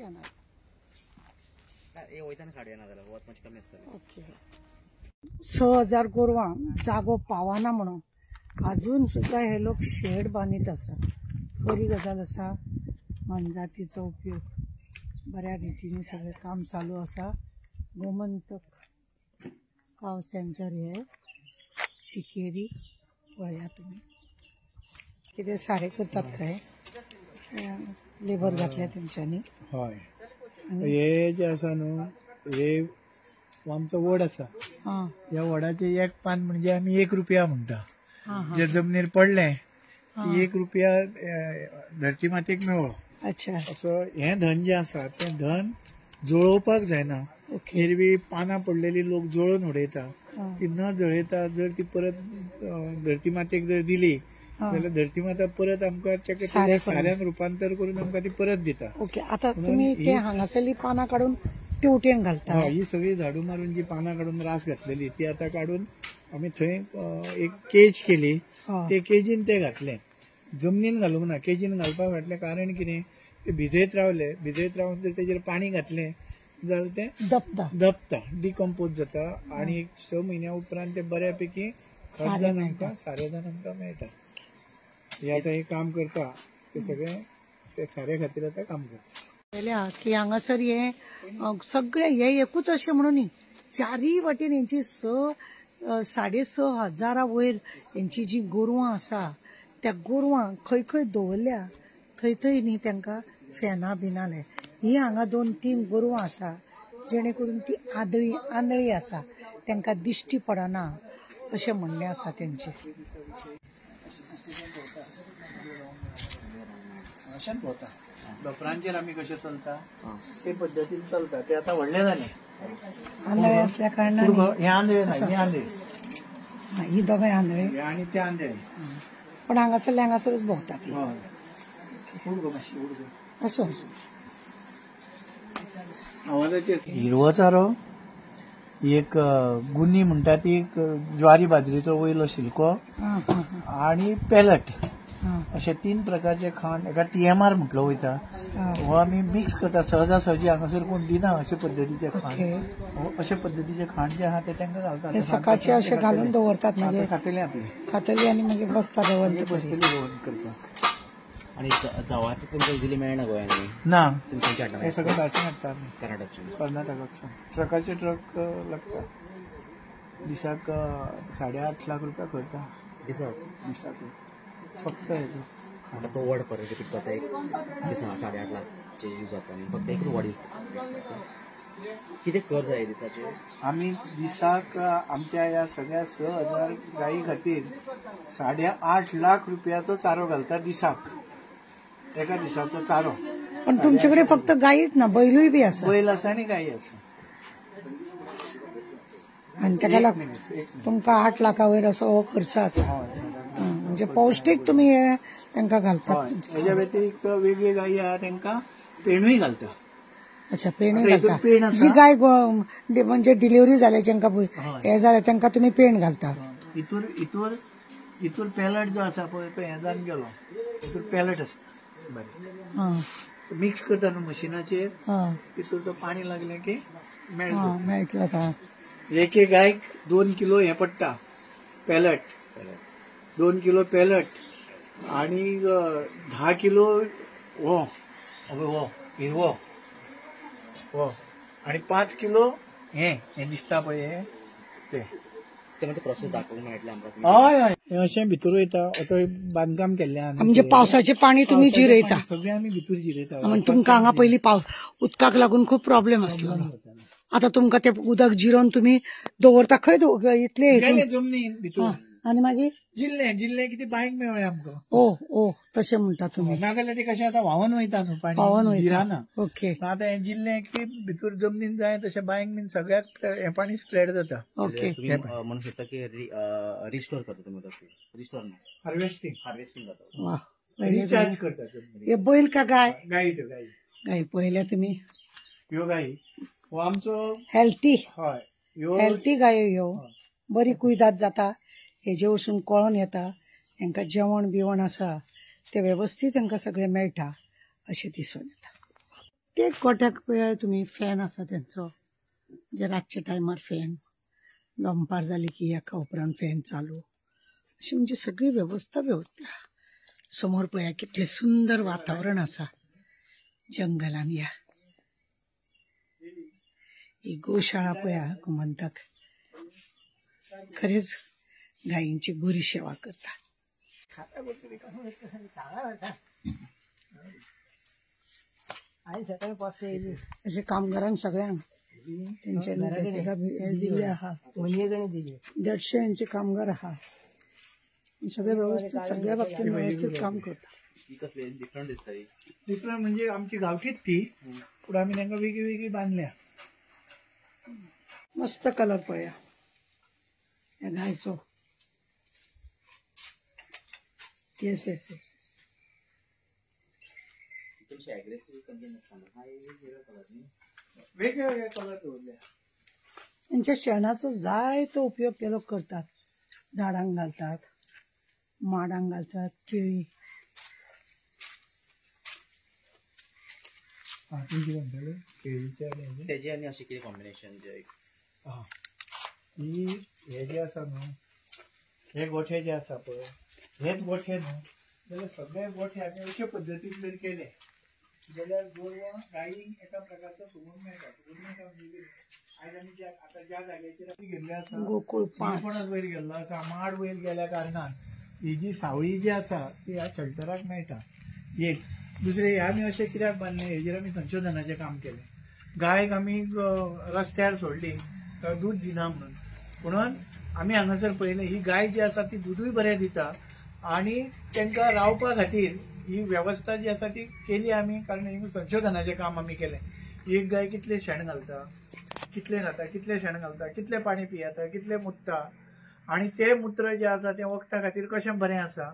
काडया ना. वयताना काडया ना जाल्यार वत मातशें कमी आसतलें. ओके. 6000 गोरवांक जागो पावना म्हणून अजून सुद्धा हे लोक शेड बांदीत आसा. बरी गजाल आसा. मोनजातीचो उपयोग बऱ्या रितीने सगळें काम चालू आसा. गोमंतक काव सेंटर हे शिकेरी पळया तुमी. कितें सारें करतात काय? लेबर घातल्या तुमच्यांनी? हय, हे जे आसा न्हू हे आमचो वड आसा. ह्या वडाचे एक पान म्हणजे आमी 1 रुपया म्हणटा. जे जमनीर पडलें 1 रुपया धरती मातेक मेळ्ळो. अच्छा. असो हें धन जें आसा तें धन जळोवपाक जायना. एरवी पानां पडलेली लोक जळोवन उडयता, ती न जळयता जर ती परत धरती मातेक जर दिली जाल्यार धरती माता परत आमकां तेका साऱ्यान रुपांतर करून आमकां ती परत दिता. ओके. आतां तुमी ते हांगासरली पानां काडून तेवटेन घालता? हय, ही सगळी झाडू मारून जी पानां काडून रास घातलेली ती आतां काडून आमी थंय एक केज केली, ते केजीन ते घातले. जमनीन घालूंक ना, केजीन घालपाक फाटलें कारण कितें, ते भिजयत रावले, भिजयत रावन जर तेजेर पाणी घातलें जाल्यार तें दपता, दपता, डिकम्पोज जाता आनी एक 6 म्हयन्या उपरांत ते बऱ्या पैकी खत जावन आमकां सारें जावन आमकां मेळटा. हे आतां हें काम करता ते सगळें ते साऱ्या खातीर आतां काम करता. की हांगासर हे सगळे हे एकूच अशें म्हणून न्ही, चारीय वाटेन हेंची 6,500 हजारा वयर हेंची जी गोरवां आसा त्या गोरवांक खंय खंय दवरल्या थंय थंय न्ही तांकां फॅनां बिनां लाय. ही हांगा 2-3 गोरवां आसा जेणे करून ती आदळी आंधळी आसा, तांकां दिश्टी पडना अशें म्हणणें आसा तेंचें. दोपरांचेर आमी कशें चलता ते पद्दतीन चलता. ते आतां व्हडले जाले आंधळे असल्या कारणान हे आंधळे ना, हे आंधळे, ही दोगांय आंधळे आनी ते आंधळे, पण हांगासरले हांगासरूच भोंवता ती. असो असो आवाजाचेर हिरवो चारो, एक गुनी म्हणटा ती एक ज्वारी बाजरीचो वयलो शिलको आनी पेलट अशे 3 प्रकारचे खाण एका TMR म्हटलो वयता हो आमी मिक्स करता. सहजासहजी हांगासर कोण दिना अशे पद्दतीचे खाण. अशे पद्दतीचे खाण जे आहा ते तांकां घालतात. सकाळचे अशे घालून दवरतात, मागीर खातले आपले खातली आनी मागीर बसता दवरता, बसतली दवरून करता. आनी जवारचे तुमकां इजिली मेळना गोंयांनी? ना, हे सगळें भायरसून हाडटा आमी, कर्नाटकांतसून. ट्रकाचे ट्रक लागता. दिसाक 8.5 लाख रुपया करता दिसाक. दिसाक फक्त हेजो आतां तो वड परत रिपीट जाता एक दिसा 8.5 लाखचे यूज जाता आनी फक्त एकूच वड यूज. कितें कर जाय दिसाचे? आमी दिसाक आमच्या ह्या सगळ्या 6000 गायी खातीर 8.5 लाख रुपयाचो चारो घालता दिसाक, एका दिसाचो चारो. पण तुमचे कडेन फक्त गायीच ना, बैलूय बी आसा? बैल आसा आनी गायी आसा. आनी ताका लागून तुमकां 8 लाखा वयर असो हो खर्च आसा. म्हणजे पौष्टीक तुमी हे तांकां घालतात. हेज्या व्यतिरिक्त वेगवेगळी गायी आहा तांकां पेणूय घालता. अच्छा, पेणूय घालता. जी गाय म्हणजे डिलिव्हरी जाल्या जांकां हे जालें तांकां तुमी पेण घालता. हितूर हितूर हितूर पेलट जो आसा पळय तो हें जावन गेलो, हितूर पेलट आसता बरें मिक्स करता न्हू मशिनाचेर, तितूर तो पाणी लागलें की मेळटा, मेळटलो. आतां एक एक गायक 2 किलो हें पडटा पेलट, 2 किलो पेलट आनी 10 किलो हो हो हिरवो हो आनी 5 किलो हें हें दिसता पळय हें तें. प्रोसेस दाखोवंक मेळटलें आमकां? हय हय, हें अशें भितर वयता. आतां बांदकाम केल्लें आहा म्हणजे पावसाचें पाणी तुमी जिरयता? सगळें आमी भितर जिरयता. तुमकां हांगा पयलीं उदकाक लागून खूब प्रॉब्लेम आसलो, आतां तुमकां तें उदक जिरोवन तुमी दवरता खंय? इतलें जमनीन भितर आनी मागीर जिल्ले जिल्ले कितें बांयक मेळ्ळें आमकां. ओ ओ तशें म्हणटा तुमी? नाजाल्यार तें कशें आतां व्हांवन वयता न्हू पाणी, व्हांवन वयता. जिराना. ओके. आतां हें जिल्लें की भितर जमनीन जाय तशें बांयक बीन सगळ्याक हें पाणी स्प्रेड जाता. ओके. तुमी म्हणूंक शकता की रिस्टोर करता तुमी? रिस्टोर न्हू, हार्वेस्टिंग. हार्वेस्टिंग जाता. वा, रिचार्ज करता. हे बैल का गाय? गाय. त्यो गाय. गाय पळयल्या तुमी? ह्यो गायी हो आमचो हेल्थी. हय, हेल्थी गायो ह्यो, बरी कुयदाद जाता. हेजे वरसून कळोन येता हेंकां जेवण बिवण आसा तें वेवस्थीत हेंकां सगळें मेळटा अशें दिसून येता. प्रत्येक गोठ्याक पळय तुमी फॅन आसा तेंचो, म्हणजे रातच्या टायमार फॅन, दनपार जाली की एका उपरांत फॅन चालू, अशी म्हणजे सगळी वेवस्था वेवस्था. समोर पळया कितलें सुंदर वातावरण आसा जंगलान. ह्या ही गोशाळा पळया गोमंतक खरेंच गायींची बरी सेवा करता. अशे कामगारांक सगळ्यांक तेंच्यांनी दिल्ले आहा, 150 हेंचे कामगार आहा, सगळे व्यवस्थित सगळ्या बाबतीत व्यवस्थित काम करता. डिफरंट म्हणजे आमची गांवठीच ती, पूण आमी तांकां वेगळी वेगळी बांदल्या. मस्त कलर पळया ह्या गायचो. Yes yes yes. वेगवेगळे कलर दवरले. तेंच्या शेणाचो जायतो उपयोग ते लोक करतात. झाडांक घालतात, माडांक घालतात, केळी. तेजे आनी अशें कितें कॉम्बिनेशन जे ही हे जे आसा न्हू, हे गोठे जे आसा पळय, हेच गोठे न्हू जाल्यार सगळे गोठे आमी अशे पद्दतीन जर केले जाल्यार गोरवां गायींक एका प्रकारचो सुकून मेळटा. सुकून मेळटा म्हणजे आयज आमी ज्या आतां ज्या जाग्याचेर आमी गेल्ले आसा, गोकुळ पणस वयर गेल्लो आसा, माड वयर गेल्या कारणान ही जी सावळी जी आसा ती ह्या शेल्टराक मेळटा. एक दुसरें हे आमी अशें कित्याक बांदलें हेजेर आमी संशोधनाचें काम केलें. गायक आमी रस्त्यार सोडली तर दूद दिना म्हणून, म्हणून आमी हांगासर पळयलें ही गाय जी आसा ती दुदूय बरें दिता आनी तांकां रावपा खातीर ही वेवस्था जी आसा ती केली आमी, कारण ही संशोधनाचें काम आमी केलें. एक गाय कितलें शेण घालता, कितलें खाता, कितलें शेण घालता, कितलें पाणी पियेता, कितलें मुत्ता, आनी तें मूत्र जें आसा तें वखदा खातीर कशें बरें आसा,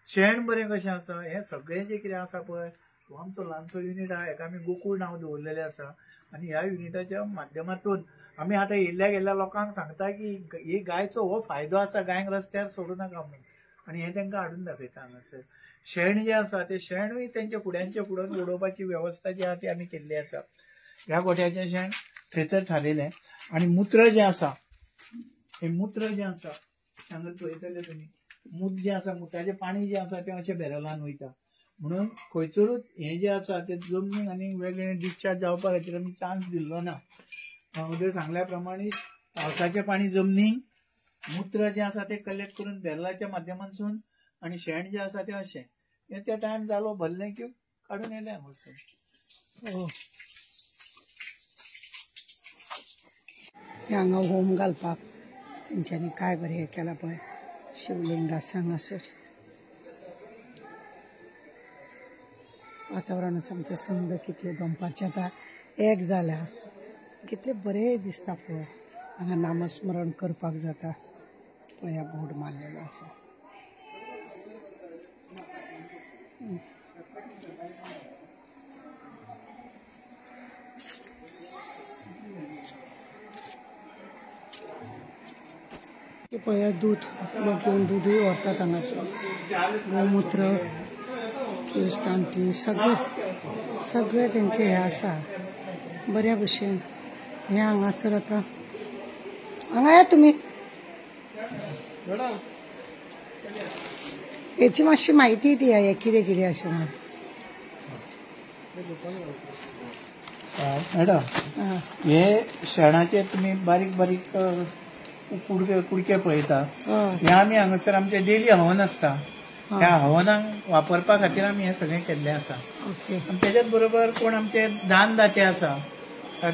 शेण बरें कशें आसा, हें सगळें जें कितें आसा पळय हो आमचो ल्हानसो युनीट आहा. हेका आमी गोकूळ नांव दवरलेलें आसा आनी ह्या युनिटाच्या माध्यमांतून आमी आतां येयल्ल्या गेल्ल्या लोकांक सांगता की ही गायचो हो फायदो आसा, गायंक रस्त्यार सोडूं नाका म्हणून, आनी हें तांकां हाडून दाखयता. हांगासर शेण जें आसा तें शेणूय तेंच्या फुड्यांच्या फुड्यान उडोवपाची वेवस्था जी आहा ती आमी केल्ली आसा. ह्या गोठ्याचें शेण थंयसर थारयलें. आनी मूत्र जें आसा, हें मूत्र जें आसा हांगा पळयतले तुमी, मूत जें आसा, मुताचें पाणी जें आसा तें अशें बॅरलान वयता, म्हणून खंयसरूच हें जें आसा तें जमनीक आनी वेगळें डिस्चार्ज जावपा खातीर आमी चान्स दिल्लो ना. अगोदर सांगल्या प्रमाणे पावसाचें पाणी जमनीक, मूत्र जें आसा तें कलेक्ट करून बॅरलाच्या माध्यमांतसून, आनी शेण जें आसा तें अशें हें त्या टायम जालो भरलें की काडून येयलें हांगासर. हांगा होम घालपाक तेंच्यांनी काय बरें हें केलां पळय, शिवलिंग आसा हांगासर. वातावरण सामकें सुंदर, कितलें दनपारचें आतां एक जाल्या, कितलें बरें दिसता पळय. हांगा नामस्मरण करपाक जाता पळया, बोर्ड मारलेलो आसा. पळया दूध लोक येवन दुदूय व्हरतात हांगासर, गोमुत्र, केश कांती सगळें सगळें तेंचें हें आसा बऱ्या भशेन. हें हांगासर आतां हांगा या तुमी, हेची मातशी म्हायती दिया, हें कितें कितें अशें म्हणून. मॅडम, हे शेणाचे तुमी बारीक बारीक कुडके कुडके पळयता, हे आमी हांगासर आमचें डेली हवन आसता, ह्या हवनाक वापरपा खातीर आमी हें सगळें केल्लें आसा. आनी तेच्याच बरोबर कोण आमचे दानदाते आसा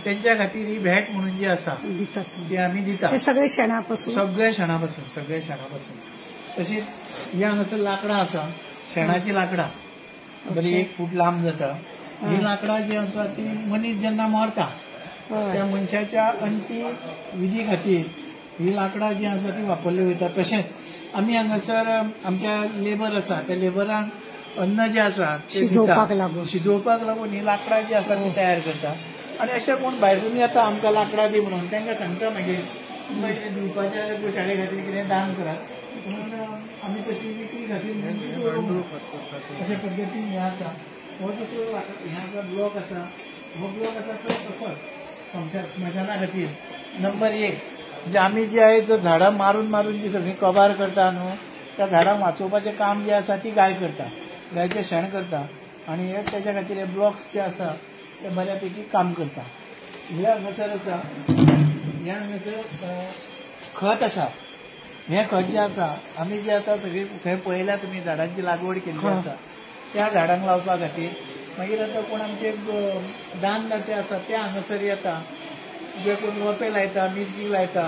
तेंच्या खातीर ही भेट म्हणून जी आसा ती आमी दिता, सगळे शेणा पासून, सगळे शेणा पासून, सगळे शेणा पासून. तशीच ही हांगासर लांकडां आसा, शेणाची लांकडां बरी 1 फूट लांब जाता. ही लांकडां जी आसा ती मनीस जेन्ना मरता त्या मनशाच्या अंतीम विधी खातीर ही लांकडां जी आसा ती वापरली वयता. तशेंच आमी हांगासर आमच्या लेबर आसा त्या लेबरांक अन्न जें आसा तें शिजोवपाक लागून ही लांकडां जी आसा ती तयार करता. आनी अशें कोण भायरसून येता आमकां लांकडां दी म्हणून तांकां सांगता मागीर तुमकां कितें दिवपाचें जाल्यार शाळे खातीर कितें दान करात म्हणून आमी तशी विक्री खातीर अशे पद्दतीन हें आसा. हो दुसरो हें आसा ब्लॉक आसा, हो ब्लॉक आसा तो तसोच स्मशाना खातीर नंबर 1. म्हणजे आमी जी आयज झाडां मारून मारून जी सगळीं कबार करता न्हू, त्या झाडांक वाचोवपाचें काम जें आसा ती गाय करता, गायचें शेण करता आनी हे तेज्या खातीर हे ब्लॉक्स जे आसा ते बऱ्या पैकी काम करता. हे हांगासर आसा, हे हांगासर खत आसा. हें खत जें आसा आमी जे आतां सगळीं थंय पळयल्या तुमी झाडांची लागवड केल्ली आसा त्या झाडांक लावपा खातीर. मागीर आतां कोण आमचे दानदाते आसा ते हांगासर येता, जे कोण रोपे लायता, मिरची लायता,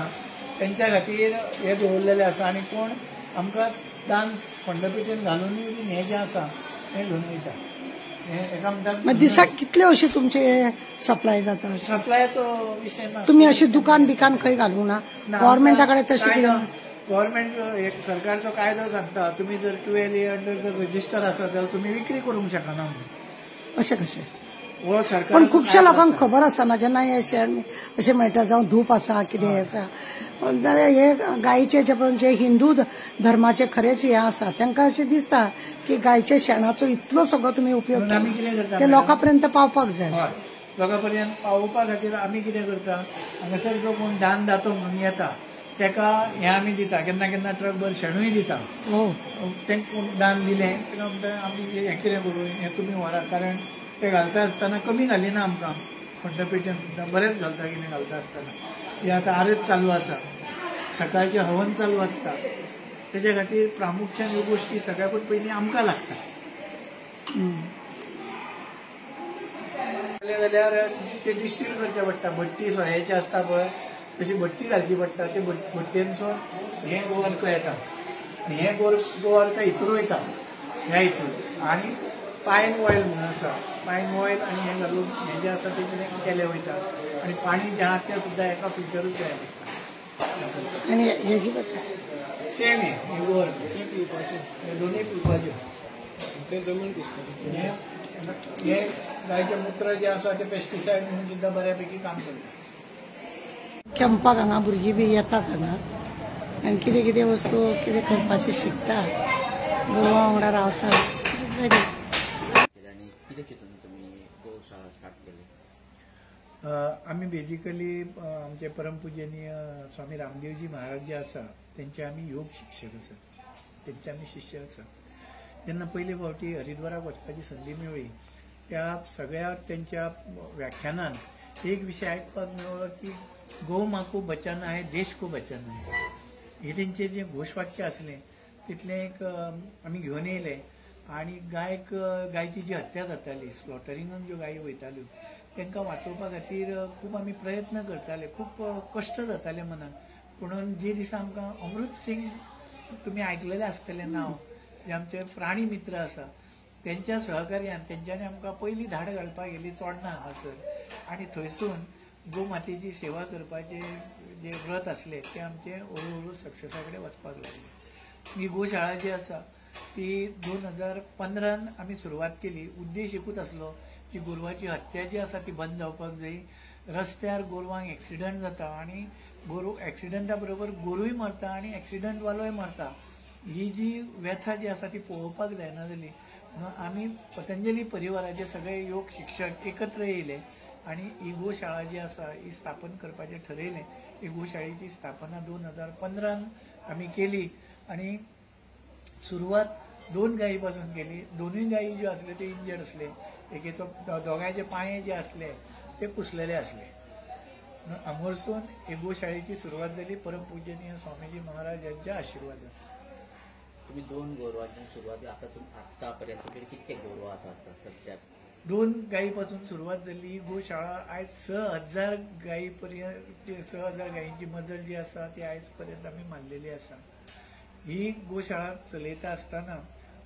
तेंच्या खातीर हे दवरलेले आसा. आनी कोण आमकां दान फंडपेटेन घालूनय बीन हें जें आसा तें घेवन वयता. एका म्हणटा दिसाक कितले अशे तुमचे सप्लाय जाता? सप्लायाचो विशय ना. तुमी अशें दुकान बिकान खंय घालूंक ना गव्हर्मेंटा कडेन तशें? गव्हर्मेंट एक सरकारचो कायदो सांगता तुमी जर 12A under जर रजिस्टर आसा जाल्यार तुमी विक्री करूंक शकना. अशें कशें? हो सरकार. पण खुबश्या लोकांक खबर आसना जेन्ना हे शेण अशें मेळटा, जावं धूप आसा कितें आसा जाल्यार हे गायचे जे पण जे हिंदू धर्माचे खरेंच हे आसा तांकां अशें दिसता की गायच्या शेणाचो इतलो सगळो तुमी उपयोग ते लोकां पर्यंत पावपाक जाय. लोकां पर्यंत पावोवपा खातीर आमी कितें करता, हांगासर जो कोण दान दातो म्हणून येता तेका हें आमी दिता. केन्ना केन्ना ट्रकभर शेणूय दिता. तेंकां दान दिलें तेका म्हणटा आमी हें कितें करूं, हें तुमी व्हरा, कारण ते घालता आसतना कमी घालिना आमकां फंडपेटेन सुद्दां बरेंच घालता कितें घालता आसतना. हें आतां आरत चालू आसा, सकाळचें हवन चालू आसता, तेज्या खातीर प्रामुख्यान ह्यो गोश्टी सगळ्याकून पयलीं आमकां लागता. जाल्यार ते डिस्टील करचें पडटा, भट्टी सोऱ्याची आसता पळय तशी भट्टी घालची पडटा. ते भट्टेनसून हें गोवर्क येता आनी हें गोवर्क हितूर वयता ह्या हितूर. आनी पायन ऑयल म्हणून आसा, पायन ऑयल आनी हें घालून हें जें आसा तें कितें केलें वयता आनी पाणी जें आहा तें सुद्दां एका फिल्टरूच जाय पडटा. आनी हेजी सेम हें गोवर्क हें पिवपाचें, हें दोनूय पिवपाच्यो. हें गायचें मूत्र जें आसा तें पेस्टिसायड म्हणून सुद्दां बऱ्या पैकी काम करता. कॅम्पाक हांगा भुरगीं बी येता हांगा आनी कितें कितें वस्तू कितें करपाचें शिकता, गोरवां वांगडा रावता. It is very. आनी कितें चिंतून तुमी गोशाळा स्टार्ट केली? आमी बेजिकली आमचे परमपूजनीय स्वामी रामदेवजी महाराज जे आसा तेंचे आमी योग शिक्षक आसा, तेंचे आमी शिष्य आसा. जेन्ना पयले फावटी हरिद्वाराक वचपाची संदी मेळ्ळी त्या सगळ्या तेंच्या व्याख्यानान एक विशय आयकपाक मेळ्ळो की गौ माँ को बचाना है देश को बचाना है. हे तेंचें जें घोशवाक्य आसलें तितलें एक आमी घेवन येयले. आनी गायक गायची जी हत्या जाताली, स्लॉटरिंगान ज्यो गायी वयताल्यो तांकां वाचोवपा खातीर खूब आमी प्रयत्न करताले, खूब कश्ट जाताले मनाक. पुणून जे दिसा आमकां अमृत सिंग तुमी आयकलेलें आसतलें नांव, जे आमचे प्राणी मित्र आसा, तेंच्या सहकार्यान तेंच्यांनी आमकां पयली धाड घालपाक गेली चोडणा हांगासर आनी थंयसून गोमातेची सेवा करपाचें जें व्रत आसलें तें आमचें हळू हळू सक्सेसा कडेन वचपाक लागलें. ही गोशाळा जी आसा ती 2015 आमी सुरवात केली. उद्देश एकूच आसलो की गोरवाची हत्या जी आसा ती बंद जावपाक जाय. रस्त्यार गोरवांक एक्सिडंट जाता आनी गोरू एक्सिडंटा बरोबर गोरूय मरता आनी एक्सिडंट वालोय मरता. ही जी व्यथा जी आसा ती पळोवपाक जायना जाली म्हणून आमी पतंजली परिवाराचे सगळे योग शिक्षक एकत्र येयले आनी ही गोशाळा जी आसा ही स्थापन करपाचें ठरयलें. ही गोशाळेची स्थापना 2015 आमी केली आनी सुरवात 2 गायी पासून केली. दोनूय गायी ज्यो आसल्यो त्यो इंजर्ड आसले, एकेचो दोगांयचे पांये जे आसले ते कुसलेले आसले. हांगासून हे गोशाळेची सुरवात जाली परमपूजनीय स्वामीजी महाराज यांच्या आशिर्वादान. तुम्ही 2 गोरवांची सुरवात आता आतापर्यंत तुमच्याकडे कितके गोरवां आसात सध्या? 2 गायी पासून सुरवात जाल्ली गोशाळा आयज 6000 गायी पर्यंत, 6000 गायींची मजल जी आसा ती आयज पर्यंत आमी मारलेली आसा. ही गोशाळा चलयता आसतना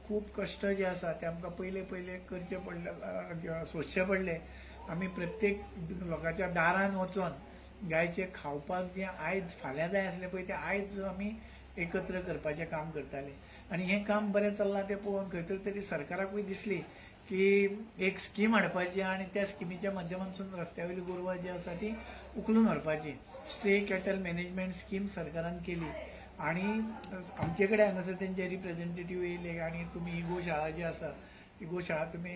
खूब कश्ट जे आसा ते आमकां पयले पयले करचे पडले, सोंसचे पडले. आमी प्रत्येक लोकांच्या दारान वचोन गायचे खावपाक जें आयज फाल्यां जाय आसलें पळय तें आयज आमी एकत्र करपाचें काम करताले. आनी हें काम बरें चल्लां तें पळोवन खंयसर तरी सरकाराकूय दिसली की एक स्कीम हाडपाची आनी त्या स्किमीच्या माध्यमांतसून रस्त्या वयली गोरवां जी आसा ती उखलून व्हरपाची. स्ट्रे कॅटल मॅनेजमेंट स्कीम सरकारान केली आनी आमचे कडेन हांगासर तेंचे रिप्रेझेंटेटीव येयले आनी तुमी ही गोशाळा जी आसा ती ती गोशाळा तुमी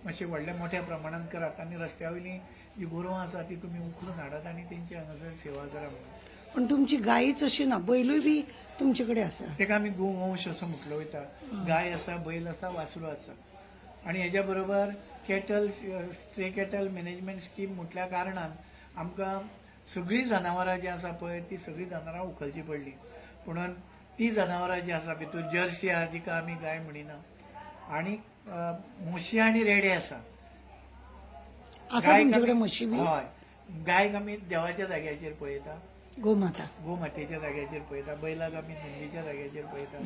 मातशे व्हडल्या मोठ्या प्रमाणात करात आनी रस्त्या वयली जी गोरवां आसा ती तुमी उखलून हाडात आनी तेंची हांगासर सेवा करा म्हणून. पण तुमची गायच अशी ना, बैलूय बी तुमचे कडेन आसा. ताका आमी गोवंश असो म्हटलो वयता. गाय आसा, बैल आसा, वासरू आसा. आनी हेज्या बरोबर cattle stray cattle management scheme म्हटल्या कारणान आमकां सगळीं जनावरां जीं आसा पळय ती सगळीं जनावरां उखलची पडली. पुणून ती जनावरां जी आसा भितर जर्सी आहा जिका आमी गाय म्हणिना, आनी म्हशी आनी रेडे आसा. म्हशी बी? हय, गायक आमी देवाच्या जाग्याचेर पळयता, गोमाता गोमातेच्या जाग्याचेर पळयता, बैलाक आमी नंदीच्या जाग्याचेर पळयता.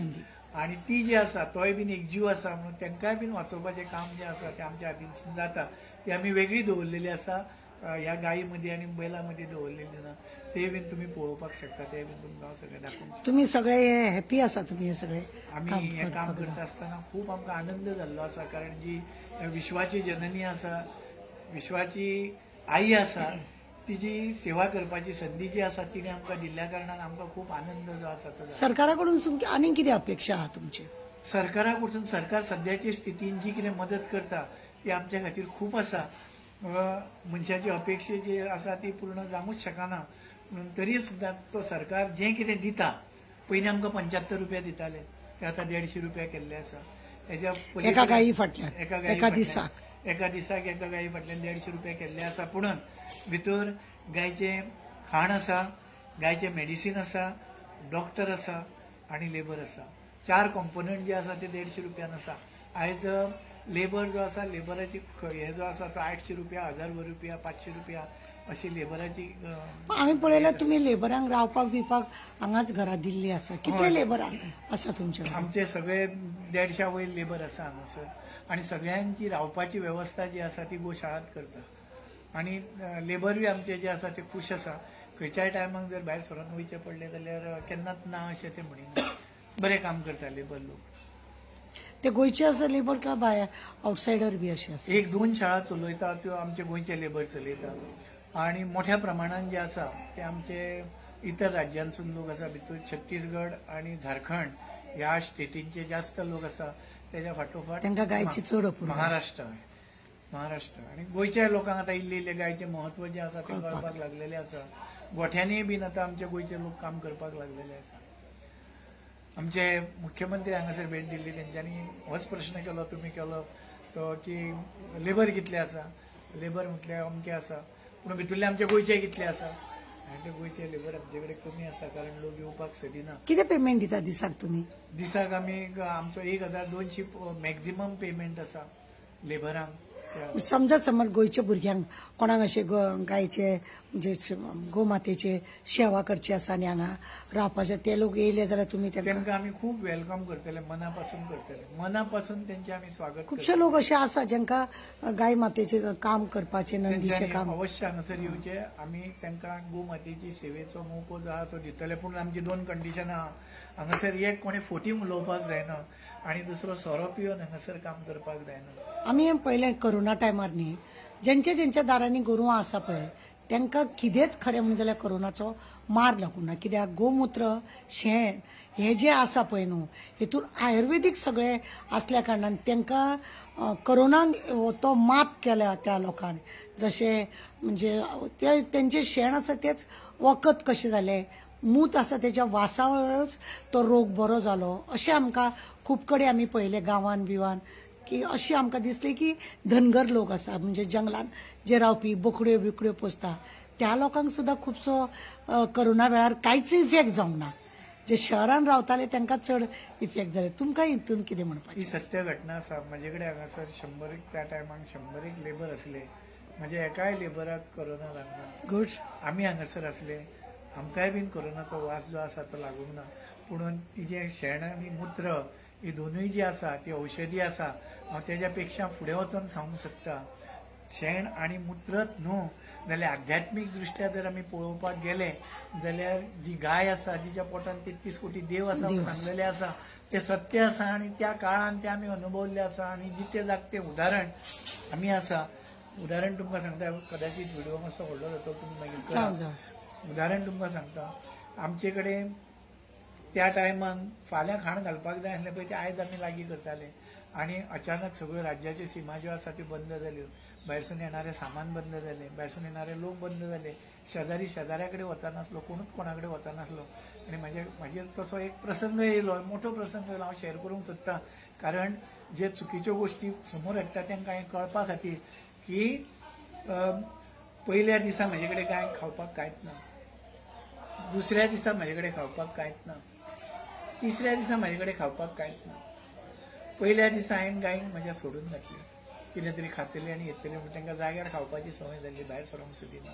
आनी ती जी आसा तोय बीन एक जीव आसा म्हणून तांकांय बीन वाचोवपाचें काम जें आसा तें आमच्या हातीनसून जाता. ती आमी वेगळी दवरलेली आसा, ह्या गायी मदीं आनी बैलां मदीं दवरलेली ना. ते बीन तुमी पळोवपाक शकता, ते बीन तुमकां हांव सगळें दाखोवंक. तुमी सगळे हॅपी आसा? तुमी हे सगळे आमी हें काम करता आसतना खूब आमकां आनंद जाल्लो आसा, कारण जी विश्वाची जननी आसा, विश्वाची आई आसा, तिजी सेवा करपाची संदी जी आसा तिणें आमकां दिल्ल्या कारणान आमकां खूब आनंद जो आसा तो. सरकारा कडून आनीक कितें अपेक्षा आहा तुमची? सरकारा कडसून सरकार सद्याचे स्थितीन जी कितें मदत करता ती आमच्या खातीर खूब आसा. मनशाची अपेक्षा जी आसा ती पूर्ण जावंकूच शकना, म्हणून तरी सुद्दां तो सरकार जें कितें दिता, पयलीं आमकां 75 रुपया दिताले, ते आतां 150 रुपया केल्ले आसा. हेज्या एका गायी फाटल्यान, एका दिसाक, एका दिसाक एका गायी फाटल्यान 150 रुपया केल्ले आसा. पुणून भितर गायचें खाण आसा, गायचें मेडिसीन आसा, डॉक्टर आसा आनी लेबर आसा. 4 कॉम्पोनंट जे आसा ते 150 रुपयान आसा. आयज लेबर जो आसा, लेबराची हे जो आसा तो 800 रुपया, 1000 रुपया, 500 रुपया अशी लेबराची. आमी पळयल्यार तुमी लेबरांक रावपाक बिवपाक हांगाच घरां दिल्ली आसा. कितले लेबर आसा तुमचे? आमचे सगळे 150 वयर लेबर आसा हांगासर, आनी सगळ्यांची रावपाची वेवस्था जी आसा ती गोशाळात करता. आनी लेबर बी आमचे जे आसा ते खूश आसा. खंयच्याय टायमाक जर भायर सरून वयचें पडलें जाल्यार केन्नाच ना अशें ते म्हणिना, बरें काम करता लेबर लोक. ते गोंयचे आसा लेबर काय भायर आवटसायडर बी अशें आसा? 1-2 शाळा चलयता त्यो आमचे गोंयचे लेबर चलयता, आनी मोठ्या प्रमाणान जे आसा ते आमचे इतर राज्यांसून लोक आसा. भितर छत्तीसगड आनी झारखंड ह्या स्टेटींचे जास्त लोक आसा. तेज्या फाटोफाट तांकां गायची चड महाराष्ट्र, महाराष्ट्र आनी गोंयच्या लोकांक आतां इल्लें इल्लें गायचें म्हत्व जें आसा तें कळपाक लागलेलें आसा. गोठ्यांनीय बीन आतां आमचे गोंयचे लोक काम करपाक लागलेले आसा. आमचे मुख्यमंत्री हांगासर भेट दिल्ली, तेंच्यांनी होच प्रश्न केलो, तुमी केलो तो की लेबर कितले आसा, लेबर म्हटल्यार अमके आसा, पूण भितरले आमचे गोंयचे कितले आसा. आनी ते गोंयचे लेबर आमचे कडेन कमी आसा, कारण लोक येवपाक सोदिना. कितें पेमेंट दिता दिसाक तुमी? दिसाक आमी आमचो 1200 मॅक्झिमम पेमेंट आसा लेबरांक. समजा समज गोंयच्या भुरग्यांक कोणाक अशें गायचे म्हणजे गोमातेचे सेवा करची आसा आनी हांगा रावपाचे ते लोक येयले जाल्यार तुमी तांकां आमी खूब welcome करतले, मना पासून करतले, मना पासून तेंचे आमी स्वागत. खुबशे लोक अशे आसा जांकां गाय मातेचें काम करपाचें, नंदीचें काम, अवश्य हांगासर येवचें. आमी तांकां गोमातेची सेवेचो मोको जो आहा तो दितले. पूण आमची 2 कंडिशनां आहा हांगासर, एक कोणें फोटी उलोवपाक जायना आनी दुसरो सोरो पिवन हांगासर काम करपाक जायना. आमी पयलें कोरोना टायमार न्ही, जेंच्या जेंच्या दारांनी गोरवां आसा पळय तांकां कितेंच खरें म्हणून जाल्यार कोरोनाचो मार लागूं ना. कित्याक गोमुत्र, शेण हे जे आसा पळय न्हू, हेतून आयुर्वेदीक सगळें आसल्या कारणान तांकां कोरोनाक तो मात केल्या त्या लोकांनी. जशें म्हणजे ते तेंचें शेण आसा तेच वखद कशें जालें, मूत आसा तेच्या वासावरच तो रोग बरो जालो, अशें आमकां खूब कडेन आमी पळयलें गांवान बिवान की अशें आमकां दिसलें की धनगर लोक आसा म्हणजे जंगलान जे रावपी बोकड्यो बिकड्यो पोसता त्या लोकांक सुद्दां खुबसो कोरोना वेळार कांयच इफेक्ट जावंक ना. जे शहरान रावताले तांकां चड इफेक्ट जाले. तुमकां हितून कितें म्हणपाचें? ही सत्य घटना आसा. म्हजे कडेन हांगासर 100 त्या टायमाक 100 लेबर आसले, म्हणजे एकाय लेबराक कोरोना लागना. गुड. आमी हांगासर आसले, आमकांय बीन कोरोनाचो वास जो आसा तो लागूंक ना. पूण तिजें शेण आनी मूत्र ही दोनूय जी आसा ती औषधी आसा. हांव तेज्या पेक्षा फुडें वचोन सांगूंक शकता, शेण आनी मूत्रच न्हू जाल्यार आध्यात्मीक दृश्ट्या जर आमी पळोवपाक गेले जाल्यार जी गाय आसा जिच्या पोटान 33 कोटी देव आसा सांगलेले आसा ते सत्य आसा आनी त्या काळान ते आमी अनुभवल्ले आसा आनी जिते जागते उदाहरण आमी आसा. उदाहरण तुमकां सांगता, कदाचित व्हिडिओ मातसो व्हडलो जातो, तुमी मागीर करा. उदाहरण तुमकां सांगता, आमचे कडेन त्या टायमाक फाल्यां खाण घालपाक जाय आसलें पळय, ते आयज आमी लागीं करताले. आनी अचानक सगळ्यो राज्याच्यो सीमा ज्यो आसा त्यो बंद जाल्यो, भायरसून येणारें सामान बंद जालें, भायरसून येणारे लोक बंद जाले, शेजारी शेजाऱ्या कडेन वचनासलो, कोणूच कोणा कडेन वचनासलो. आनी म्हाजेर तसो एक प्रसंग येयलो, मोठो प्रसंग येयलो. हांव शेअर करूंक सोदता कारण जे चुकीच्यो गोश्टी समोर हाडटा तांकां हें कळपा खातीर की पयल्या दिसा म्हजे कडेन कांय खावपाक कांयच ना, दुसऱ्या दिसा म्हजे कडेन खावपाक कांयच ना, तिसऱ्या दिसा म्हजे कडेन खावपाक कांयच ना. पयल्या दिसा हांवें गायींक म्हज्या सोडून घातली, कितें तरी खातली आनी येतली म्हण तांकां जाग्यार खावपाची संवय जाल्ली, भायर सरोंक सोदिना.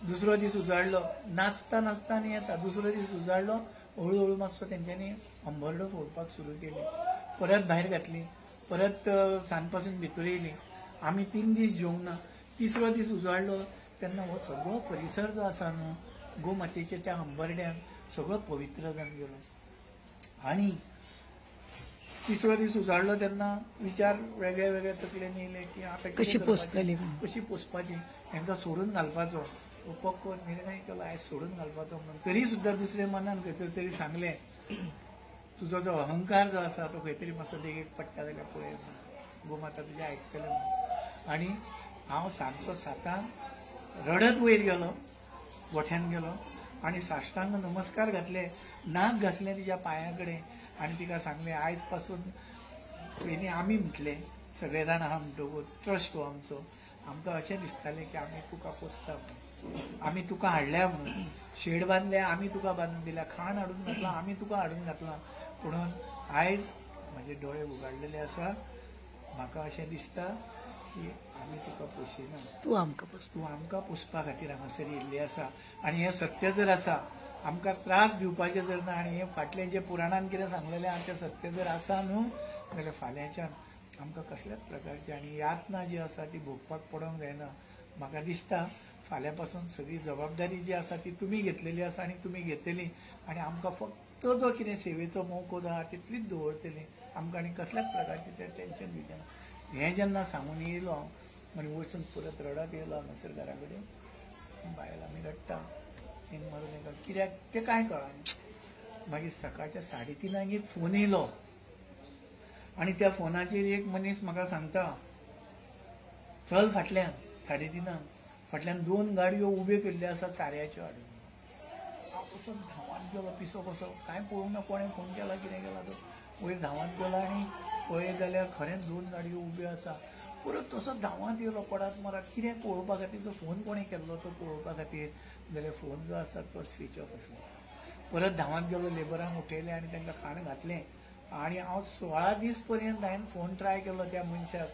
दुसरो दीस उजाडलो, नाचता नाचता आनी येता. दुसरो दीस उजाडलो, हळू हळू मातसो तेंच्यांनी हंबरडो फोडपाक सुरू केली, परत भायर घातली, परत सांज पासून भितर येयली. आमी 3 दीस जेवंक ना. तिसरो दीस उजाडलो तेन्ना हो सगळो परिसर जो आसा न्हू गोमातेच्या त्या हंबरड्यान सगळो पवित्र जावन गेलो. आनी तिसरो दीस उजाडलो तेन्ना विचार वेगळे वेगळे तकलेन येयले की आतां कशी पोसतली, कशी पोसपाची, तांकां सोडून घालपाचो पक्को निर्णय केलो, आयज सोडून घालपाचो म्हणून. तरी सुद्दां दुसऱ्या मनान खंय तरी सांगलें, तुजो जो अहंकार जो आसा तो खंय तरी मातसो देगेक पडटा जाल्यार पळय, गोमाता तुजें आयकतलें म्हणून. आनी हांव सांजचो 7 रडत वयर गेलो, गोठ्यान गेलो आनी साष्टांग नमस्कार घातले, नाक घासलें तिच्या पांया कडेन आनी तिका सांगलें, आयज पासून पयलीं आमी म्हटलें सगळे जाण आहा म्हणटकूच ट्रस्ट हो आमचो, आमकां अशें दिसतालें की आमी तुका पोसता म्हणून, आमी तुका हाडल्या म्हणून, शेड बांदल्या आमी तुका बांदून दिल्या, खाण हाडून घातलां आमी तुका हाडून घातलां, पुणून आयज म्हजे दोळे उगाडलेले आसा, म्हाका अशें दिसता की आमी तुका पोशिना, तूं आमकां पोसता, तूं आमकां पोसपा खातीर हांगासर येयल्ली आसा. आनी हें सत्य जर आसा, आमकां त्रास दिवपाचें जर ना, आनी हें फाटलें जें पुराणान कितें सांगलेलें आहा तें सत्य जर आसा न्हू जाल्यार फाल्यांच्यान आमकां कसल्याच प्रकारची आनी यातना जी आसा ती भोगपाक पडोंक जायना. म्हाका दिसता फाल्यां पासून सगळी जबाबदारी जी आसा ती तुमी घेतलेली आसा आनी तुमी घेतली, आनी आमकां फक्त जो कितें सेवेचो मोको जो आहा तितलीच दवरतली, आमकां आनी कसल्याच प्रकारचें तें टेंशन दिवचें ना. हें जेन्ना सांगून येयलो हांव आनी वचून परत रडत येयलो हांगासर घरा कडेन, बायल आमी रडटा एक मारून एका कित्याक तें कांय कळना. मागीर सकाळच्या 3:30 एक फोन येयलो आनी त्या फोनाचेर एक मनीस म्हाका सांगता, चल फाटल्यान 3:30 फाटल्यान 2 गाडयो उब्यो केल्ल्यो आसा चाऱ्याच्यो हाडून. हांव वचून धांवात गेलो, पिसो कसो, कांय पळोवंक ना कोणें फोन केला कितें केला तो, वयर धांवात गेलो आनी पळयत जाल्यार खरेंच 2 गाडयो उब्यो आसा. परत तसो धांवात येयलो पडात मरात कितें पळोवपा खातीर, जो फोन कोणें केल्लो तो पळोवपा खातीर, जाल्यार फोन जो आसा तो स्विच ऑफ आसलो. परत धांवात गेलो, लेबरांक उठयलें आनी तांकां खाण घातलें. आनी हांव 16 दीस पर्यंत हांवें फोन ट्राय केलो त्या मनशाक,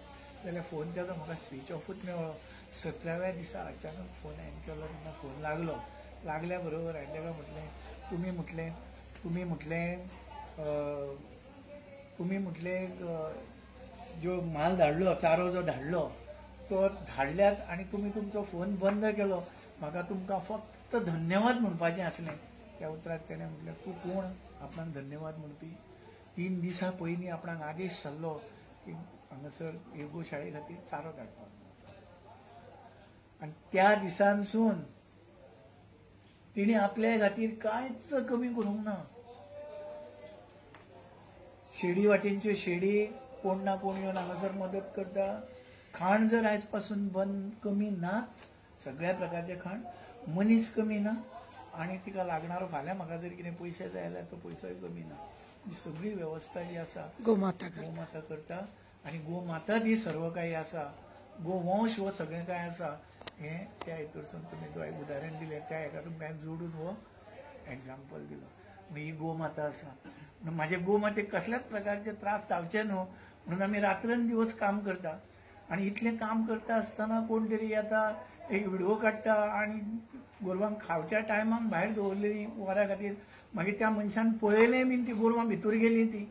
जाल्यार फोन तेजो म्हाका स्विच ऑफूच मेळ्ळो. 17व्या दिसा अचानक फोन हांवें केलो तेन्ना फोन लागलो. लागल्या बरोबर हांवें ताका म्हटलें, तुमी म्हटलें तुमी म्हटलें तुमी म्हटलें जो माल धाडलो, चारो जो धाडलो तो धाडल्यात आनी तुमी तुमचो फोन बंद केलो, म्हाका तुमकां फक्त धन्यवाद म्हणपाचें आसलें. त्या उतराक तेणें म्हटलें, तूं कोण आपणाक धन्यवाद म्हणपी? 3 दिसां पयलीं आपणाक आदेश जाल्लो की हांगासर गोशाळे खातीर चारो धाडपाक, आनी त्या दिसांसून तिणें आपल्या खातीर कांयच कमी करूंक ना. शेडी वाटेनच्यो शेडी कोण ना कोण येवन हांगासर मदत करता. खाण जर आयज पासून बंद कमी नाच, सगळ्या प्रकारचें खाण, मनीस कमी ना, आनी तिका लागणारो फाल्यां म्हाका जर कितें पयशे जाय जाल्यार तो पयसोय कमी ना. ही सगळी वेवस्था जी आसा गोमाता गोमाता करता आनी गोमाता जी सर्व काही आसा, गोवंश हो सगळें कांय आसा, हें त्या हितूरसून तुमी जो एक उदाहरण दिलें त्या हेका तुमकां जोडून हो एग्जाम्पल दिलो. ही गोमाता आसा म्हणून म्हाजे गोमातेक कसल्याच प्रकारचे त्रास जावचे न्हू म्हणून आमी रात्रन दिवस काम करता. आनी इतलें काम करता आसतना कोण तरी येता, एक व्हिडिओ काडटा आनी गोरवांक खावच्या टायमाक भायर दवरलेली वरां खातीर, मागीर त्या मनशान पळयलें बीन ती गोरवां भितर गेली, ती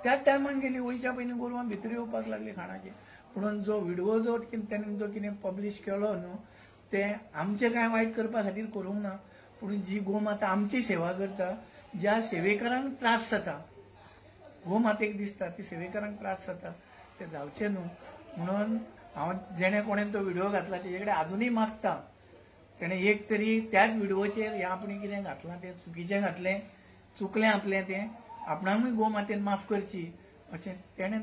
त्याच टायमान गेली, वयच्या पयलीं गोरवां भितर येवपाक लागली खाणाची. पुणून जो व्हिडिओ जो तेणें जो कितें पब्लीश केलो न्हू तें आमचें कांय वायट करपा खातीर करूंक ना, पूण जी गोमाता आमची सेवा करता, ज्या सेवेकरांक त्रास जाता, गोमातेक दिसता ती सेवेकरांक त्रास जाता, ते जावचें न्हू म्हणून हांव जेणे कोणें तो व्हिडिओ घातला तेजे कडेन आजुनूय मागता, तेणें एक तरी त्याच व्हिडिओचेर ह्या आपणें कितें घातलां तें चुकीचें घातलें, चुकलें आपलें, तें आपणाकूय गोमातेन माफ करची अशें तेणें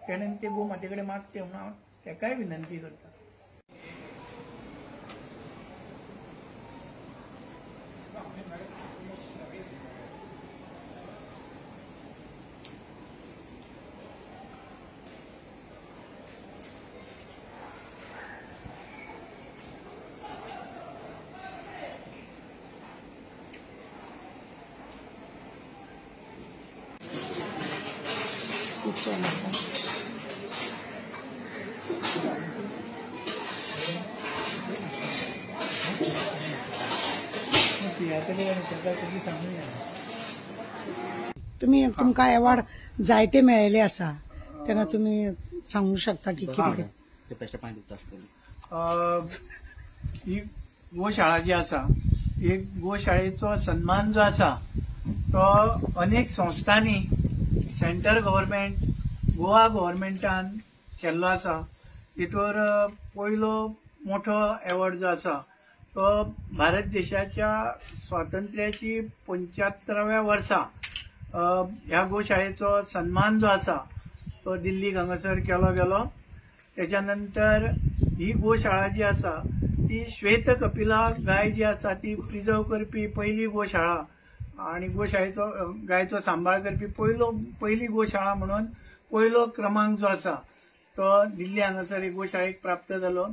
तेणें ते गोमाते कडेन मागचें म्हणून हांव तेकाय विनंती करता. किचन आसा. तुम्ही तुमकां अवॉर्ड जायते मेळिल्ले आसा तेन्ना तुमी सांगूंक शकता की कितें कितें. ही गोशाळा जी आसा, ही गोशाळेचो सन्मान जो आसा तो अनेक संस्थांनी, सेंट्रल गव्हर्मेंट, गोवा गव्हर्मेंटान केल्लो आसा. तितूर पयलो मोठो एवॉर्ड जो आसा तो भारत देशाच्या स्वातंत्र्याची 75व्या वर्सा ह्या गोशाळेचो सन्मान जो आसा तो दिल्लीक हांगासर केलो गेलो. तेच्या नंतर ही गोशाळा जी आसा ती श्वेत कपिला गाय जी आसा ती प्रिजर्व करपी पयली गोशाळा आनी गोशाळेचो गायचो सांबाळ करपी पयली गोशाळा म्हणून पयलो क्रमांक जो आसा तो दिल्ली हांगासर ही गोशाळेक प्राप्त जालो.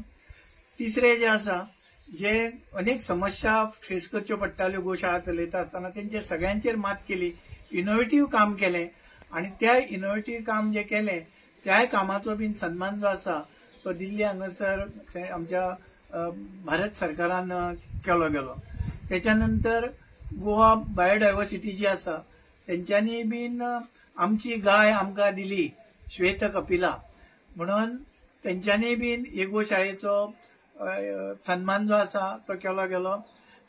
तिसरें जें आसा, जे अनेक समस्या फेस करच्यो पडटाल्यो गोशाळा चलयता आसतना तेंचेर सगळ्यांचेर मात केली, इनोवेटीव काम केलें आनी त्या इनोवेटीव काम जें केलें त्याय कामाचो बीन सन्मान जो आसा तो दिल्ली हांगासर आमच्या भारत सरकारान केलो गेलो. तेच्या नंतर गोवा बायोडायवर्सिटी जी आसा तेंच्यांनी बीन आमची गाय आमकां दिली श्वेत कपिला म्हणून तेंच्यांनी बीन हे गोशाळेचो सन्मान जो आसा तो केलो गेलो.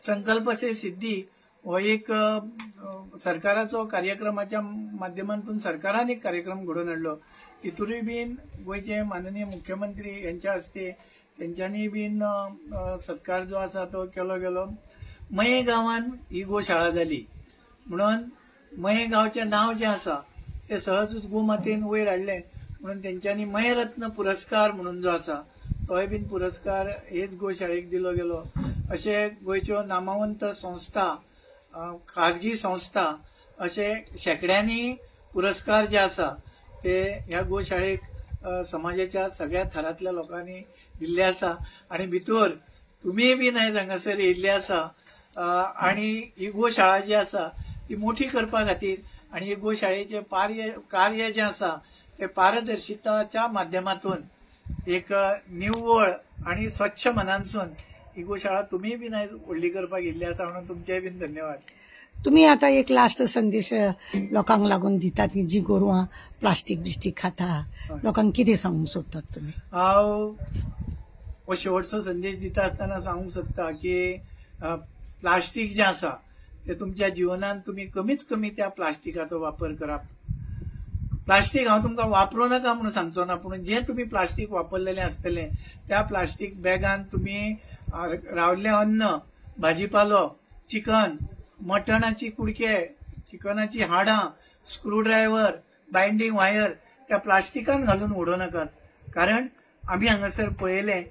संकल्प से सिद्धी हो एक सरकाराचो कार्यक्रमाच्या माध्यमांतून सरकारान एक कार्यक्रम घडोवन हाडलो, तितूरूय बीन गोंयचे माननीय मुख्यमंत्री यांच्या हस्ते तेंच्यांनी बीन सत्कार जो आसा तो केलो गेलो. मये गांवान ही गोशाळा जाली म्हणून मये गांवचें नांव जें आसा तें सहजूच गोमातेन वयर हाडलें म्हणून तेंच्यांनी मयरत्न पुरस्कार म्हणून जो आसा तोय बीन पुरस्कार हेच गोशाळेक दिलो गेलो. अशे गोंयच्यो नामावंत संस्था, खाजगी संस्था अशे शेंकड्यांनी पुरस्कार जे आसा ते ह्या गोशाळेक समाजाच्या सगळ्या थरांतल्या लोकांनी दिल्ले आसा. आनी भितर तुमीय बीन आयज हांगासर येयल्ले आसा आनी ही गोशाळा जी आसा ती मोठी करपा खातीर आनी हे गोशाळेचें कार्य जें आसा तें पारदर्शिताच्या माध्यमातून एक निव्वळ आनी स्वच्छ मनांसून ही गोशाळा तुमीय बीन आयज व्हडली करपाक येयल्ली आसा म्हणून तुमचेय बीन धन्यवाद. तुम्ही आता एक लास्ट संदेश लोकांक लागून दितात की जी गोरवां प्लास्टीक बिस्टीक खाता लोकांक कितें सांगूंक सोदतात तुमी? हांव हो शेवटचो संदेश दिता आसतना सांगूंक सोदता की प्लास्टीक जें आसा तें तुमच्या जिवनांत तुमी कमीच कमी त्या प्लास्टिकाचो वापर कराप. प्लास्टीक हांव तुमकां वापरूं नाका म्हणून सांगचो ना, पूण जें तुमी प्लास्टीक वापरलेलें आसतलें त्या प्लास्टीक बॅगान तुमी रावल्लें अन्न, भाजीपालो, चिकन, मटणाची कुडके, चिकनाची हाडां, स्क्रू ड्रायव्हर, बायंडींग वायर त्या प्लास्टिकान घालून उडोवं नाकात. कारण आमी हांगासर पळयलें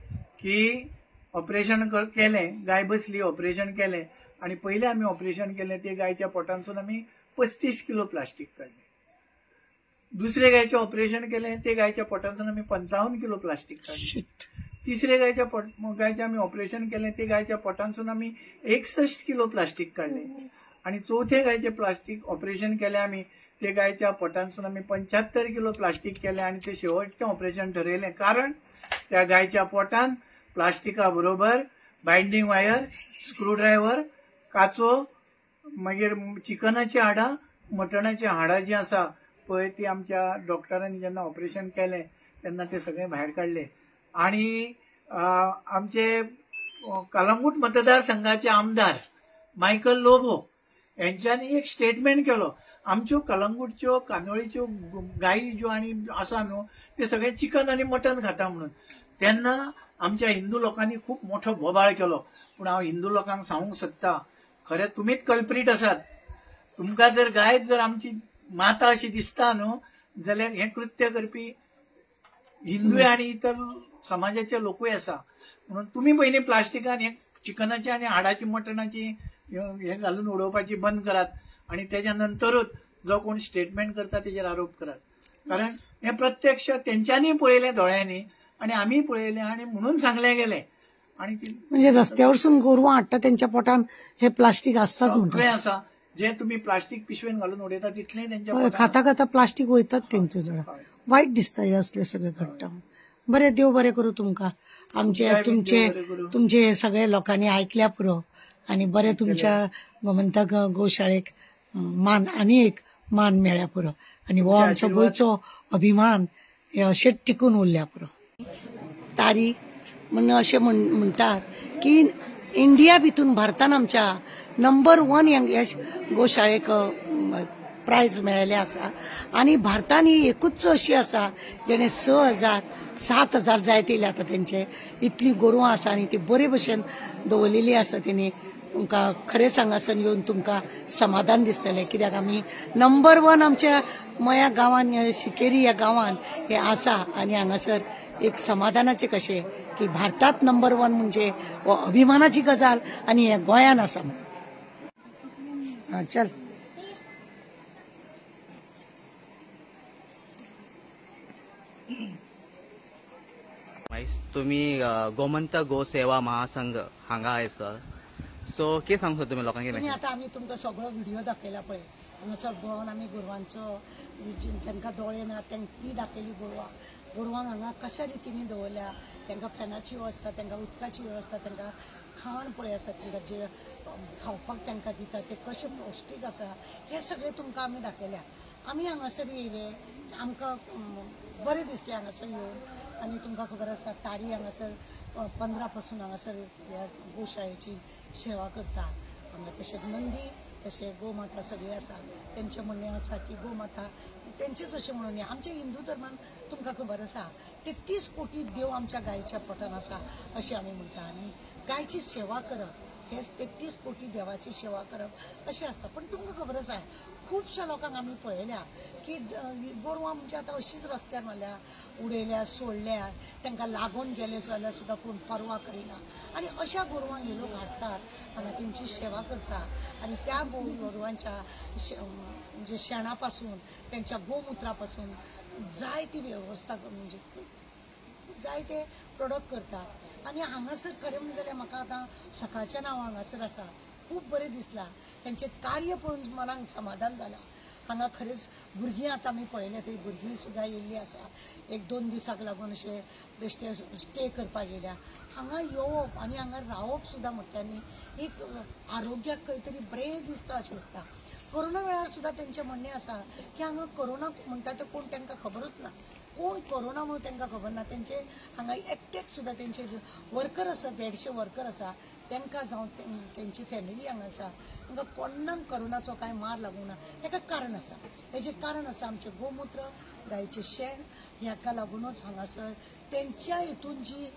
की ऑपरेशन केलें, गाय बसली, ऑपरेशन केलें आनी पयलें आमी ऑपरेशन केलें ते गायच्या पोटांसून आमी 35 किलो प्लास्टीक काडलें. दुसरे गायचें ऑपरेशन केलें ते गायच्या पोटांसून आमी 55 किलो प्लास्टीक काडलें. तिसरे गायचें आमी ऑपरेशन केलें ते गायच्या पोटांसून आमी 61 किलो प्लास्टीक काडलें. आनी चवथे गायचें प्लास्टीक ऑपरेशन केलें आमी ते गायच्या पोटांसून आमी 75 किलो प्लास्टीक केलें आनी ते शेवटचें ऑपरेशन ठरयलें. कारण त्या गायच्या पोटान प्लास्टिका बरोबर बायंडींग वायर, स्क्रू ड्रायव्हर, काचो, मागीर चिकनाची हाडां, मटणाची हाडां जीं आसा पळय ती आमच्या डॉक्टरांनी जेन्ना ऑपरेशन केलें तेन्ना ते सगळें भायर काडलें. आनी आमचे कलंगूट मतदारसंघाचे आमदार मायकल लोबो यांच्यांनी एक स्टेटमेंट केलो, आमच्यो कलंगूटच्यो कांदोळीच्यो गायी ज्यो आनी आसा न्हू ते सगळे चिकन आनी मटन खाता म्हणून. तेन्ना आमच्या हिंदू लोकांनी खूब मोठो बोबाळ केलो. पूण हांव हिंदू लोकांक सांगूंक सोदता, खरें तुमीच कल्प्रीट आसात. तुमकां जर गायत जर आमची माता अशी दिसता न्हू जाल्यार हें कृत्य करपी हिंदू आनी इतर समाजाचे लोकूय आसा. म्हणून तुमी पयलीं प्लास्टिकान हे चिकनाची आनी हाडाची मटणाची हे घालून उडोवपाची बंद करात आनी तेच्या नंतरूच जो कोण स्टेटमेंट करता तेजेर आरोप करात. कारण हे प्रत्यक्ष तेंच्यांनी पळयलें दोळ्यांनी आनी आमी पळयलें आनी म्हणून सांगलें गेलें. आणि म्हणजे रस्त्यावरसून गोरवां हाडटा तेंच्या पोटान हे प्लास्टीक आसताच सगळें आसा. जे तुम्ही प्लास्टीक पिशवेन घालून उडयता तितलें तेंच्या खाता खाता प्लास्टीक वयतात तेंच्या जरा. वायट दिसता हे असले सगळे घडटा. बरें, देव बरें करूं तुमकां. आमचे तुमचे तुमचे सगळे लोकांनी आयकल्या पुरो आनी बरें तुमच्या गोमंतक गोशाळेक मान आनी एक मान मेळ्ळ्या पुरो आनी हो आमचो गोंयचो अभिमान हे अशेंच टिकून उरल्या पुरो. तारी म्हण अशें म्हणटात की इंडिया भितून भारतान आमच्या नंबर 1 ह्या गोशाळेक प्रायज मेळिल्लें आसा आनी भारतान ही एकूच अशी आसा जेणे 6,000 7,000 जायत येयले आतां तेंचे. इतली गोरवां आसा आनी ती बरे भशेन दवरलेली आसा तेणी. तुमकां खरेंच हांगासर येवन तुमकां समाधान दिसतलें कित्याक आमी नंबर 1 आमच्या मया गांवान शिकेरी ह्या गांवान हें आसा आनी हांगासर एक समाधानाचें कशें की भारतात नंबर 1 म्हणजे हो अभिमानाची गजाल आनी हें गोंयान आसा म्हणून. आं चल. तुम्ही गोमंत गो सेवा महासंघ हांगा आसा, सो कितें सांगता तुमी लोकांक? आतां आमी तुमकां सगळो व्हिडिओ दाखयला पळय. हांगासर भोंवन आमी गोरवांचो जांकां दोळे ना तांकां ती दाखयली गोरवां. गोरवांक हांगा कशा रितीनी दवरल्या, तांकां फॅनाची वेवस्था, तांकां उदकाची वेवस्था, तांकां खाण पळय आसा, तांकां जे खावपाक तांकां दिता ते कशें पौश्टीक आसा, हें सगळें तुमकां आमी दाखयल्या. आमी हांगासर येयले आमकां बरें दिसलें हांगासर येवन. आनी तुमकां खबर आसा तारी हांगासर 15 पासून हांगासर ह्या गोशाळेची सेवा करता. हांगा तशेंच नंदी तशें गोमाता सगळी आसा. तेंचें म्हणणें आसा की गोमाता तेंचेच अशें म्हणून आमच्या हिंदू धर्मान तुमकां खबर आसा 33 कोटी देव आमच्या गायच्या पोटान आसा अशें आमी म्हणटा. आनी गायची सेवा करप हेच 33 कोटी देवाची सेवा करप अशें आसता. पण तुमकां खबर आसा खुबश्या लोकांक आमी पळयल्या की गोरवां म्हणजे आतां अशीच रस्त्यार मारल्या, उडयल्या, सोडल्या, तांकां लागून गेले जाल्यार सुद्दां कोण पर्वा करिना. आनी अशा गोरवांक हे लोक हाडटात हांगा तेंची सेवा करता आनी त्या गोरवांच्या म्हणजे शेणा पासून तेंच्या गोमुत्रा पासून जाय ती वेवस्था म्हणजे जायते प्रोडक्ट करता. आनी हांगासर खरें म्हणलें जाल्यार म्हाका आतां सकाळच्यान हांव हांगासर आसा, खूब बरें दिसलां. तेंचें कार्य पळोवन मनाक समाधान जालां. हांगा खरेंच भुरगीं आतां आमी पळयलें थंय भुरगीं सुद्दां येयल्लीं आसा, 1-2 दिसाक लागून अशें बेश्टे स्टे करपाक येयल्या. हांगा येवप आनी हांगा रावप सुद्दां म्हटल्यार न्ही एक आरोग्याक खंय तरी बरें दिसता अशें दिसता. कोरोना वेळार सुद्दां तेंचें म्हणणें आसा की हांगा कोरोना म्हणटा तें कोण तांकां खबरूच ना, कोण कोरोना म्हणून तांकां खबर ना. तेंचे हांगा एकटेक सुद्दां तेंचे वर्कर आसा, 150 वर्कर आसा, तांकां जावं तेंची फॅमिली हांगा आसा, तांकां कोणाक कोरोनाचो कांय मार लागूंक ना. ताका कारण आसा, हेजें कारण आसा आमचें गोमुत्र, गायचें शेण. हाका लागुनूच हांगासर तेंच्या हितून जी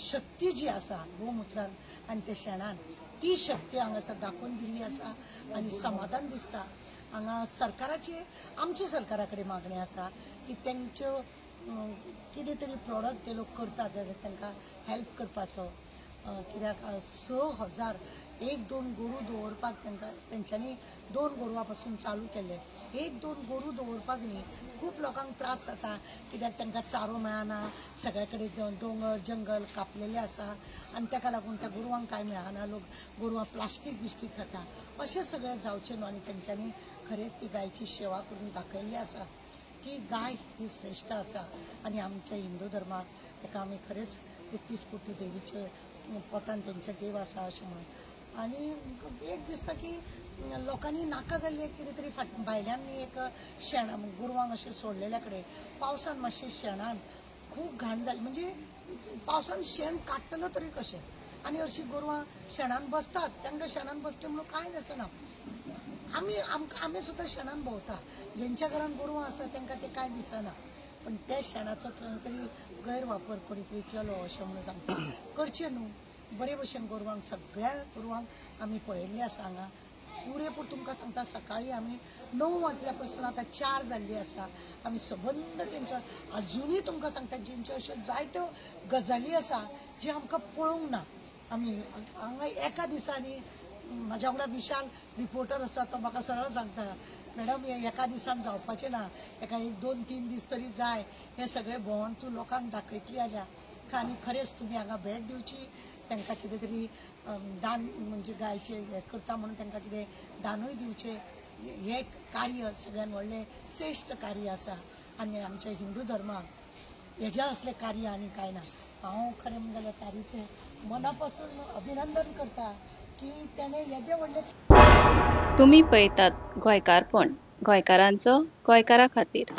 शक्ती जी आसा गोमुत्रान आनी त्या शेणान, ती शक्ती हांगासर दाखोवन दिल्ली आसा आनी समाधान दिसता. हांगा सरकाराची आमची सरकारा कडेन मागणी आसा की तेंच्यो कितें तरी प्रोडक्ट ते लोक करतात जाल्यार तांकां हेल्प करपाचो. कित्याक 6,000 1-2 गोरू दवरपाक तांकां तेंच्यांनी 2 गोरवां पासून चालू केल्लें. 1-2 गोरू दवरपाक न्ही खूब लोकांक त्रास जाता कित्याक तांकां चारो मेळना, सगळे कडेन दोंगर जंगल कापलेलें आसा आनी ताका लागून त्या गोरवांक कांय मेळना, लोक गोरवां प्लास्टीक बिस्टीक खाता. अशें सगळें जावचें न्हू आनी तेंच्यांनी खरेंच ती गायची सेवा करून दाखयल्ली आसा की गाय ही श्रेश्ठ आसा आनी आमच्या हिंदू धर्माक ताका आमी खरेंच 33 कोटी देवीचे पोटान तेंचे देव आसा अशें म्हणून. आनी एक दिसता की लोकांनी नाका जाल्ली एक कितें तरी फाट भायल्यान एक शेण गोरवांक अशें सोडलेल्या कडेन पावसान मातशें शेणान खूब घाण जाली, म्हणजे पावसान शेण काडटलो तरी कशें, आनी अशीं गोरवां शेणान बसतात, तांकां शेणान बसले म्हणून कांय दिसना. आमी आमकां आमी सुद्दां शेणान भोंवता, जेंच्या घरान गोरवां आसा तांकां तें कांय दिसना, पण त्या शेणाचो खंय तरी गैरवापर कोणी तरी केलो अशें म्हणून सांगता. करचें न्हू, बरे भशेन गोरवांक सगळ्या गोरवांक आमी पळयल्लें आसा हांगा. पुरेपूर तुमकां सांगता, सकाळी आमी 9 वाजल्या पासून आतां 4 जाल्ली आसा. आमी सबंद तेंच्या अजुनूय तुमकां सांगता जेंच्यो अश्यो जायत्यो गजाली आसा जे आमकां पळोवंक ना. आमी हांगा एका दिसांनी म्हाज्या वांगडा विशाल रिपोर्टर आसा तो म्हाका सरळ सांगता, मॅडम हे एका दिसान जावपाचें ना, एका 1 2 3 दीस तरी जाय, हें सगळें भोंवन तूं लोकांक दाखयतली जाल्यार. आनी खरेंच तुमी हांगा भेट दिवची, तांकां कितें तरी दान म्हणजे गायचें हें करता म्हणून तांकां कितें दानूय दिवचें. हें कार्य सगळ्यान व्हडलें श्रेश्ठ कार्य आसा आनी आमच्या हिंदू धर्माक हेज्या असलें कार्य आनी कांय ना. हांव खरें म्हणलें जाल्यार तारीचें मना पासून अभिनंदन करता की तेणें येदें व्हडलें. तुमी पळयतात गोंयकारपण, गोंयकारांचो गोंयकारा खातीर.